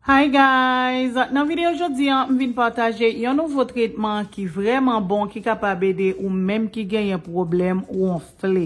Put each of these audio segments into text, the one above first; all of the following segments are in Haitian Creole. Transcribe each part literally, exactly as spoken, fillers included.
Hi guys, nan videyo jodi an, m vin pataje yon nouvo tretman ki vrèman bon, ki kapab ede ou menm ki genyen pwoblèm wonfle.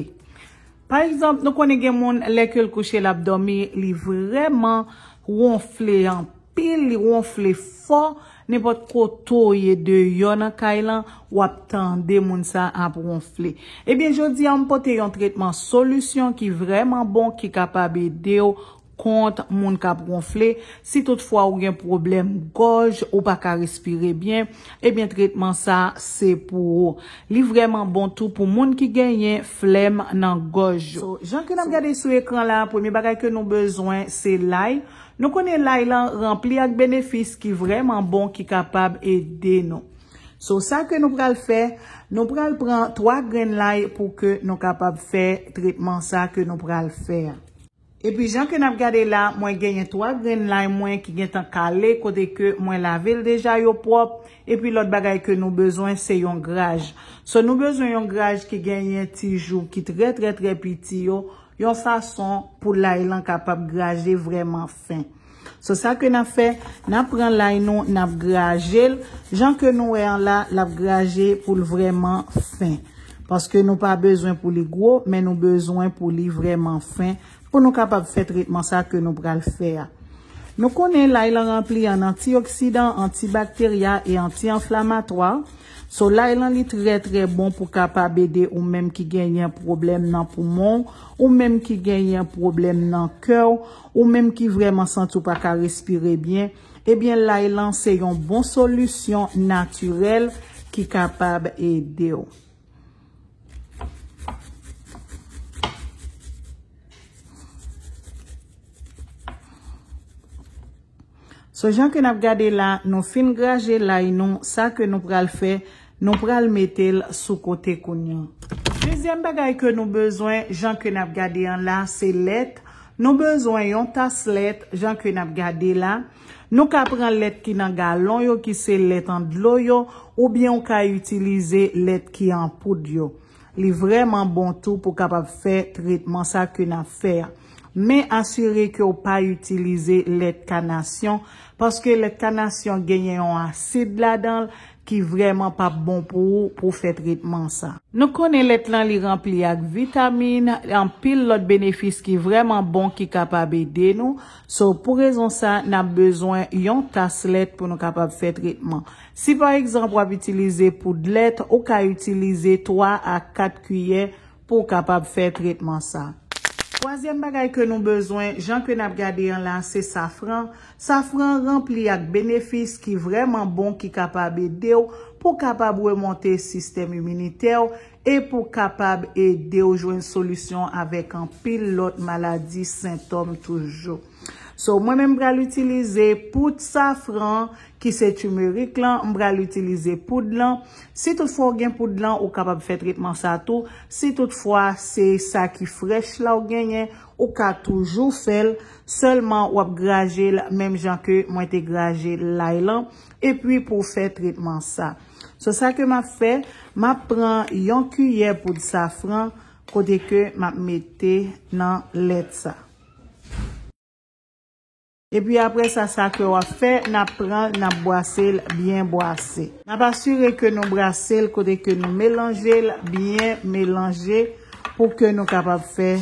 Pa egzanp, nou konnen gen moun lè ke l kouche l ap dòmi, li vrèman wonfle anpil, li wonfle fò, nenpòt kote w ye deyò nan kay lan, w ap tande moun sa ap wonfle. Ebyen, jodi an, m pote yon tretman solisyon ki vrèman bon, ki kapab ede w kont moun k ap wonfle. Si toutfwa ou gen pwoblèm gòj, ou pa ka respire byen, ebyen, tretman sa se pou ou. Li vrèman bon tou pou moun ki genyen flèm nan gòj yo. So, jan ke n ap gade sou ekran la, premye bagay ke nou bezwen se lay. Nou konnen lay lan ranpli ak benefis ki vrèman bon, ki kapab ede nou. So, sa ke nou pral fè, nou pral pran twa grenn lay pou ke nou kapab fè tretman sa ke nou pral fè a. Epi jan ke n ap gade la, mwen genyen twa grenn lay mwen ki gentan kale, kote ke mwen lave l deja, yo pwòp. Epi lòt bagay ke nou bezwen se yon graj. So, nou bezwen yon graj ki genyen ti jou ki trè, trè, trè piti yo, yon fason pou lay lan kapab graje vrèman fen. So, sa ke n ap fè, n ap pran lay nou, n ap graje l. Jan ke nou wè an la, l ap graje pou l vrèman fen. Paske nou pa bezwen pou li gwo, men nou bezwen pou li vrèman fen, pou nou kapab fè tretman sa ke nou pral fè a. Nou konnen lay lan ranpli an antioksidan, antibakterya e anti-anflamatwa. So, lay lan li trè, trè bon pou kapab ede ou menm ki genyen pwoblèm nan poumon, ou menm ki genyen pwoblèm nan kè w, ou menm ki vrèman santi w pa ka respire byen. Ebyen, lay lan se yon bon solisyon natirèl ki kapab ede w. So, jan ke n ap gade la, nou fin graje lay nou, sa ke nou pral fè, nou pral mete l sou kote kounye a. Dezyèm bagay ke nou bezwen, jan ke n ap gade an la, se lèt. Nou bezwen yon tas lèt, jan ke n ap gade la. Nou ka pran lèt ki nan galon yo, ki se lèt an dlo yo, oubyen ou ka itilize lèt ki an poud yo. Li vrèman bon tou pou kapab fè tretman sa ke n ap fè a. Men asire ke w pa itilize lèt kanasyon, paske lèt kanasyon genyen yon asid ladan l ki vrèman p ap bon pou ou pou w fè tretman sa. Nou konnen lèt lan li ranpli ak vitamin, anpil lòt benefis ki vrèman bon ki kapab ede nou. So, pou rezon sa, n ap bezwen yon tas lèt pou nou kapab fè tretman. Si pa egzanp w ap itilize poud lèt, ou ka itilize twa a kat kiyè pou w kapab fè tretman sa. Twazyèm bagay ke nou bezwen, jan ke n ap gade an la, se safran. Safran ranpli ak benefis ki vrèman bon, ki kapab ede w pou w kapab remonte sistèm iminitè w e pou w kapab ede w jwenn solisyon avèk anpil lòt maladi, sentòm toujou. So, mwen menm m pral itilize poud safran ki se timerik lan, m pral itilize poud lan. Si toutfwa w gen poud lan, ou kapab fè tretman sa tou. Si toutfwa se sa ki frèch la w genyen, ou ka toujou fè l. Sèlman w ap graje l menm jan ke mwen te graje lay lan. Epi pou w fè tretman sa. So, sa ke m ap fè, m ap pran yon kiyè poud safran kote ke m ap mete nan lèt sa. Epi apre sa, sa ke w ap fè, n ap pran l, n ap bwase l byen bwase. N ap asire ke nou bwase l kote ke nou melanje l byen melanje pou ke nou kapab fè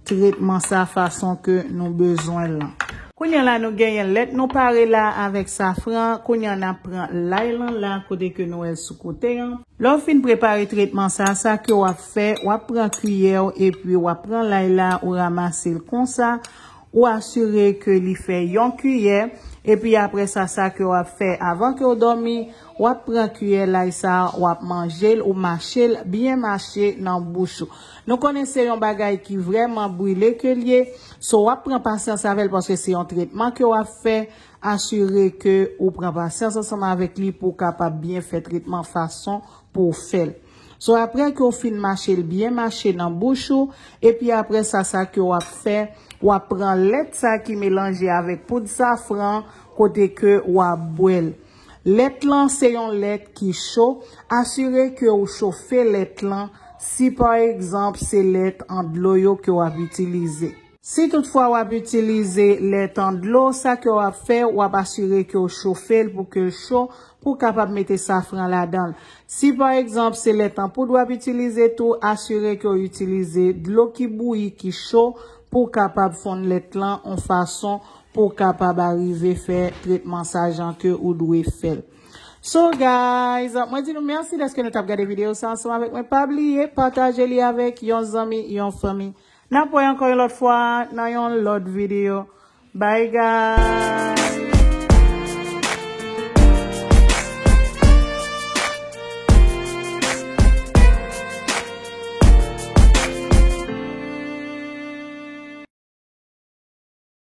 tretman sa fason ke nou bezwen l lan. Kounye a la, nou genyen lèt nou pare la avèk safran. Kounye a, n ap pran lay lan la kote ke nou wè l sou kote an. Lè w fin prepare tretman sa, sa ke w ap fè, w ap pran kiyè w epi w ap pran lay la, ou ranmase l konsa. Ou asire ke li fè yon kiyè, epi apre sa, sa ke w ap fè avan ke w dòmi, w ap pran kiyè lay sa, w ap manje l, ou mache l, byen mache nan bouch ou. Nou konnen se yon bagay ki vrèman brile ke l ye, so w ap pran pasyans avè l paske se yon tretman ke w ap fè, asire ke ou pran pasyans ansanm avèk li pou w kapab byen fè tretman fason pou w fè l. So, apre ke w fin mache l byen mache nan bouch ou, epi apre sa, sa ke w ap fè, w ap pran lèt sa ki melanje avèk poud safran, kote ke w ap bwè l. Lèt lan se yon lèt ki cho, asire ke w chofe lèt lan, si pa egzanp se lèt an dlo yo ke w ap itilize. Si toutfwa w ap itilize lèt an dlo, sa ke w ap fè, w ap asire ke w chofe l pou ke l cho, pou w kapab mete safran ladan l. Si pa egzanp se lèt an poud w ap itilize tou, asire ke w itilize dlo ki bouyi, ki cho, pou w kapab fonn lèt lan yon fason pou w kapab arive fè tretman sa jan ke ou dwe fè l. So guys, mwen di nou mèsi dèske nou t ap gade videyo sa ansanm avèk mwen. Pa bliye pataje li avèk yon zanmi, yon fanmi. N ap wè ankò yon lòt fwa nan yon lòt videyo. Bye guys.